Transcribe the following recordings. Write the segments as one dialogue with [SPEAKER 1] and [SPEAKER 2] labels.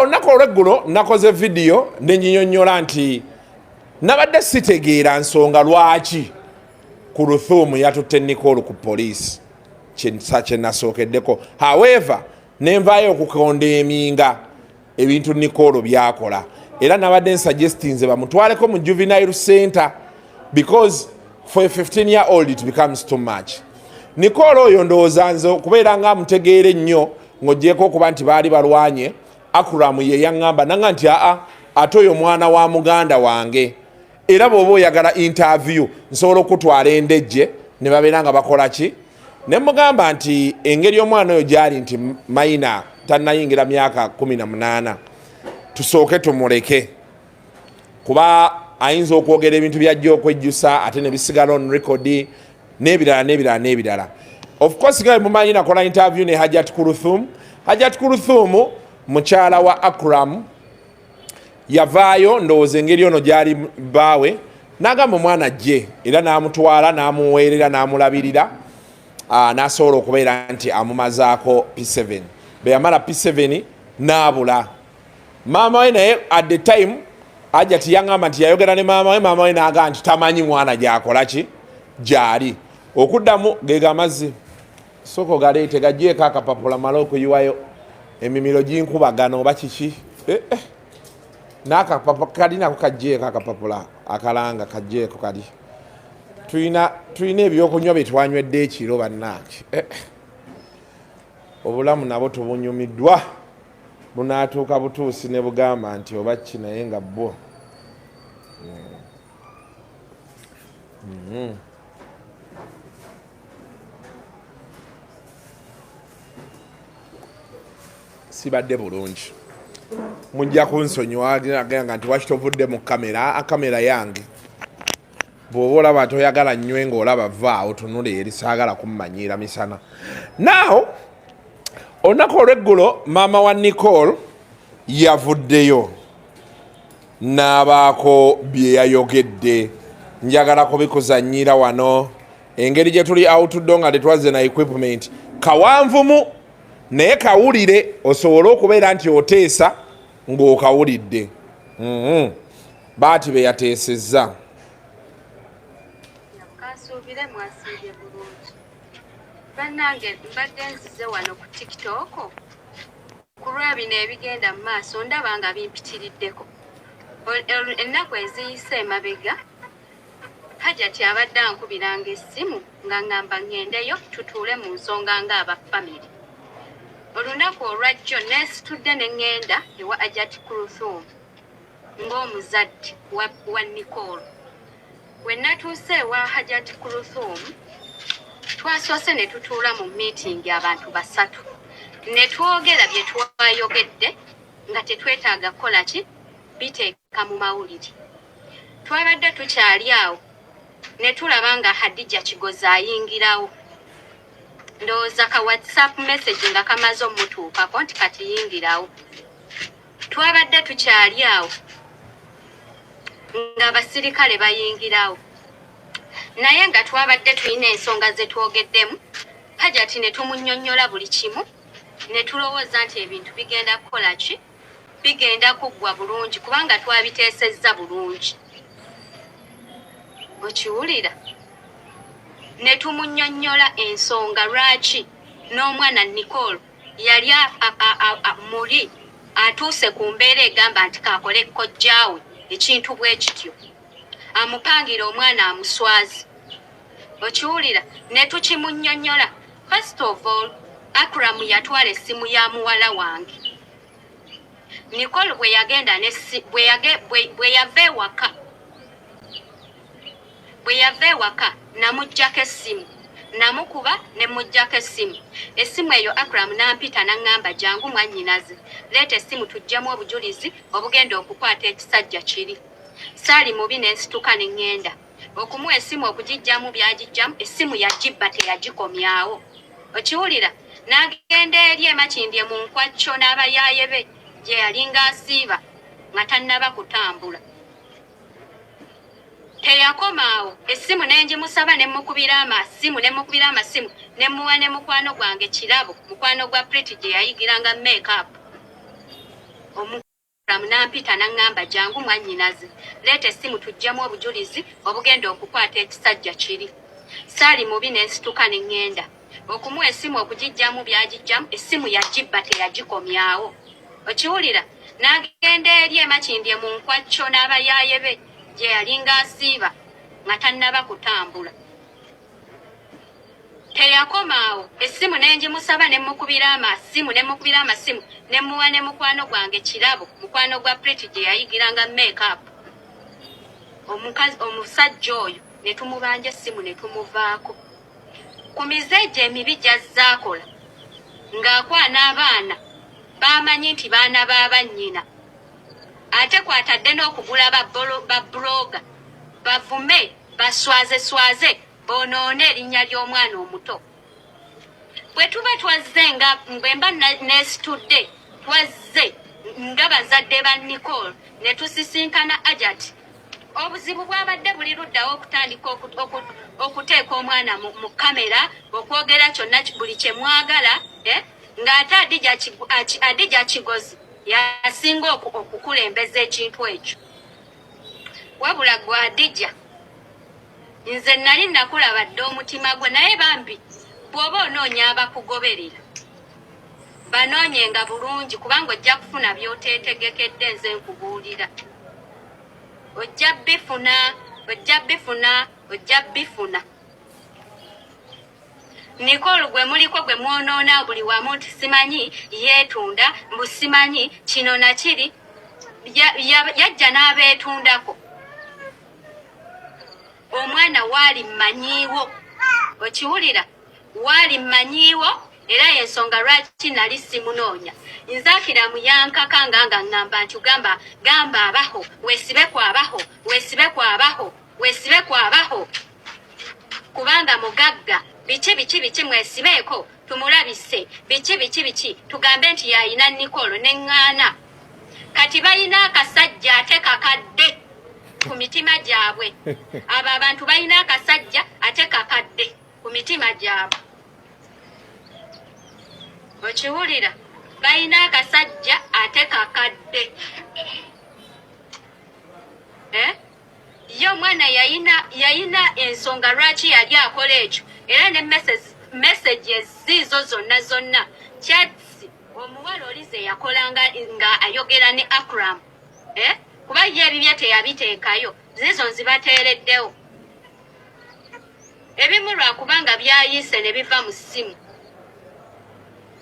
[SPEAKER 1] Olunaku olweggulo nakoze vidiyo nenyinyonnyola nti nabadde sitegeera nsonga lwaki Kuluthumu yatutte Nicole ku poliisi, kyenasookeddeko. However, nenvaayo okukonda eminga ebintu Nicole byakola, era nabadde nsuggestinze bamutwaleko mu juvenile center because for a 15 year old it becomes too much. Nicole oyo ndowooza nze okubeera nga amutegeera ennyo, ng'ogyeko okuba nti baali balwanye, Akram ye yaŋŋamba nanga nti aa, ate oyo mwana wa muganda wange, era bw'oba oyagala interview nsobola okutwala endejje ne babeera nga bakola ki. Ne mugamba nti engeri omwana oyo gyali nti mayina tannayingira myaka 18, tusooke tumuleke, kuba ayinza okwogera ebintu byajja okwejjusa ate ne bisigala on record n'ebirala n'ebirala n'ebirala. Of course, nga mumanyi, nakola interview ne Hajat Kuruthum. Hajat Kuruthum mukyala wa Akram, yavaayo ndowooza engeri ono gyali bbaawe n'agamba omwana jje, era n'amutwala n'amuweerera n'amulabirira, n'asobola okubeera nti amumazaako P7. Bwe yamala P7 n'abula. Maama we naye at the time Hajati yaŋŋamba nti yayogera ne maama we, maama we n'agamba nti tamanyi mwana gyakola ki gyali. Okuddamu gega amazzi, sooka ogaleete gajjeeko akapapula male okuyiwayo emimiro ginkubagana oba kiki. Eh, eh. N'akapapula kali nako kajjeeko akapapula akalanga kajjeeko kali. Tulina ebyokunywa bye twanywedde ekiro bannange. Eh, obulamu nabo tubunyumiddwa, bunaatuuka butuusi ne bugamba nti oba ki, naye nga bwo sibadde bulungi. Mujja kunsonyiwa nga nti waki tovudde mu kamera. Kamera yange bw'oba olaba toyagala nnywe ng'olaba vaawo tunula eri, saagala kummanyiira misana. Now, olunaku olw'eggulo maama wa Nicole yavuddeyo n'abaako bye yayogedde. Njagala kubikuzannyira wano engeri gye tuli outdoor nga tetwazze na equipment kawanvumu, naye kawulire osobole okubeera nti oteesa ng'okawulidde. Baati be yateesezza.
[SPEAKER 2] Kansuubire mwasiibye bulungi bannange. Mbadde nzize wano ku TikTok ku lwa bino ebigenda mu maaso, ndaba nga bimpitiriddeko. Ennaku eziyise emabega Hajati abadde ankubiranga essimu nga ŋŋamba ŋŋendeyo tutuule mu nsonga ng'aba famire. Olunaku olwajjo neesitudde ne ŋŋenda ewa Hajati Kuruthum ng'omuzadde wa Nicole. We natuuse ewa Hajati Kuruthum, twasoose ne tutuula mu meeting abantu basatu ne twogera bye twayogedde nga tetwetaaga kukola ki biteeka mu mawulire. Twabadde tukyali awo ne tulaba nga Hadija Kigozi ayingirawo, ndowooza ka WhatsApp message nga kamaze omutuukako nti kati yingirawo. Twabadde tukyali awo ng'abasirikale bayingirawo, naye nga twabadde tulina ensonga ze twogeddemu Hajati ne tumunnyonnyola buli kimu, ne tulowooza nti ebintu bigenda kukola ki, bigenda kuggwa bulungi kubanga twabiteesezza bulungi. Okiwulira, ne tumunnyonnyola ensonga lwaki n'omwana Nicole yali muli atuuse ku mbeera egamba nti kakole kojjaawe ekintu bwe kityo, amupangira omwana amuswazi. Okiwulira, ne tukimunnyonnyola. First of all, Akram yatwala essimu ya muwala wange Nicole bwe yagenda bwe yava ewaka namuggyako essimu, namukuba ne muggyako essimu. Essimu eyo Akram n'ampita n'aŋŋamba, "Jangu mwannyinaze, leeta essimu tuggyemu obujulizi obugenda okukwata ekisajja kiri." Saali mubi, ne nsituka ne ŋŋenda okumuwa essimu okugiggyamu. Byagiggyamu, essimu yagibba, teyagikomyawo. Okiwulira, n'agenda eri emakindye mu nkwacco n'abayaaye be gye yalinga asiiba nga tannaba kutambula. Teyakoma awo, essimu ne ngimusaba ne mukubira amasimu, ne mukubira amasimu, ne muwa ne mukwano gwange Kirabo, mukwano gwa Priti gye yayigiranga makeup. Omu n'ampita n'aŋŋamba, jangu mwannyinaze, leeta essimu tuggyemu obujulizi obugenda okukwata ekisajja kiri. Saali mubi ne nsituka ne ŋŋenda okumuwa essimu okugiggyamu by'agiggyamu, essimu yagibba teyagikomyawo. Okiwulira? N'agenda eri e Makindye mu nkwacco n'abayaaye be gye yalinga asiiba nga tannaba kutambula. Teyakoma awo, essimu ne ngimusaba ne mmukubira amasimu ne mmukubira amasimu ne mmuwa ne mukwano gwange Kirabo, mukwano gwa Pretty gye yayigiranga make-up. Omukazi, omusajja oyo ne tumubanja essimu ne tumuvaako. Ku mize egyo emibi gy'azze akola ng'akwana abaana b'amanyi nti baana ba bannyina ate kw'atadde n'okugula ba blogger bavume baswazeswaze bonoone erinnya ly'omwana omuto. Bwe tuba twazze nga bwe mba neesitudde twazze nga bazadde ba Nicole ne tusisinkana Ajat. Obuzibu bwabadde buli luddawo okutandika okuteeka omwana mu kamera okwogera kyonna buli kye mwagala eh? ng'ate Adija Kigozi yasinga okukulembeza ekintu ekyo. Wabula gwe Adija nze nali nakulaba dda omutima gwo, naye bambi bw'oba onoonya abakugoberera banoonyenga bulungi kubanga ojja kufuna by'oteetegekedde. Nze nkubuulira ojja bifuna, ojja bifuna, ojja bifuna. Nicole gwe muliko gwe mwonoona buli wamu nti simanyi yeetunda mbu simanyi kino na kiri, yajja n'abeetundako. Omwana waali mmanyiiwo, okiwulira, waali mmanyiiwo era y'ensonga lwaki nali simunoonya. Nze Akiramu yankaka nga nga ŋŋamba nti gamba gamba abaho weesibe ku abaho weesibe ku abaho weesibe ku abaho kubanga mugagga biki biki biki mwesibeeko tumulabise biki biki biki tugambe nti yayina Nicole ne ŋŋaana. Kati balina akasajja ate kakadde ku mitima gyabwe. Abo abantu balina akasajja ate kakadde ku mitima gyabwe. Okiwulira? Balina akasajja ate kakadde. Eh? Ye omwana yayina yayina ensonga lwaki yali akola ekyo era ne messages ziizo zonna zonna chats omuwala oli ze yakolanga nga ayogera ne Akram eh? Kuba ye ebibye teyabiteekayo, ziizo nzibateereddewo ebimu lwakubanga byayise ne biva mu ssimu,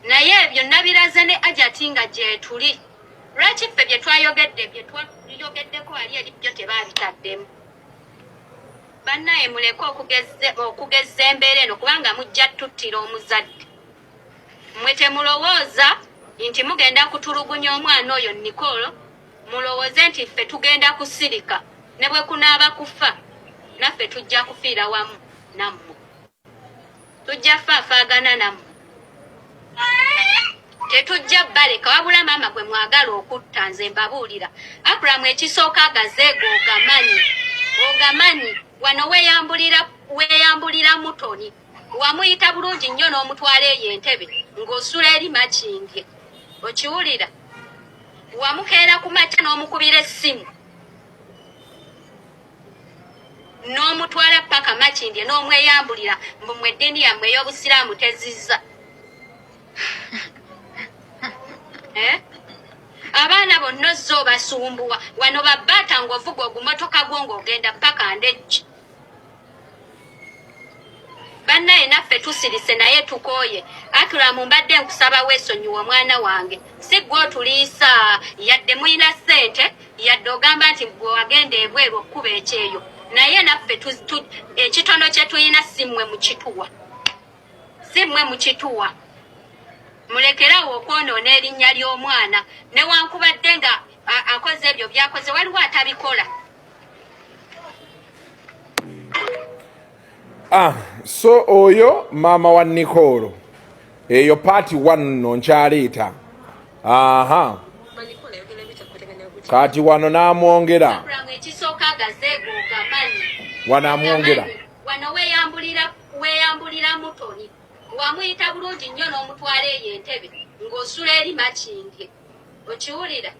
[SPEAKER 2] naye ebyo nabiraze ne Ajati nga gyetuli. Lwaki ffe bye twayogedde bye twayogeddeko wali eri byo tebaabitaddemu? Bannaye muleke okugezza embeera eno kubanga mujja tuttira omuzadde. Mmwe temulowooza nti mugenda kutulugunya omwana oyo Nicole, mulowooze nti ffe tugenda kusirika ne bwe kunaaba kufa naffe tujja kufiira wamu nammwe. Tujja faafaagana nammwe. Tetujja baleka wabula maama gwe mwagala okutta nze mbabuulira. Akram ekisooka agazeego ogamanyi. Ogamanyi wano weeyambulira weeyambulira mutoni. Wamuyita bulungi nnyo n'omutwala eyo entebe ng'osula eri Makindye. Okiwulira? Wamukeera ku makya n'omukubira essimu. N'omutwala paka Makindye n'omweyambulira mbu mwe eddiini yammwe ey'Obusiraamu tezizza. Eh? Abaana bonna ozze obasumbuwa wano babbaata ng'ovuga ogumotoka gwo ng'ogenda paka Ndejje. Bannaye naffe tusirise naye tukooye. Akram mbadde nkusaba weesonyiwe omwana wange, si ggwe otuliisa yadde mulina ssente yadde ogamba nti gwe wagenda ebweru okukuba ekyeyo, naye naffe ekitono kye tulina si mmwe mukituwa, si mmwe mukituwa. Mulekerawo okwonoona erinnya ly'omwana newankubadde nga akoze ebyo by'akoze, waliwo atabikola.
[SPEAKER 1] Ah, so oyo maama wa Nicole eyo part 1 no nkyaleeta. Aha. Kati wano n'amwongera. Wano amwongera.
[SPEAKER 2] Wano weeyambulira weeyambulira mutoni. Wamuyita bulungi nnyo n'omutwala eyo entebe ng'osula eri Makindye. Okiwulira?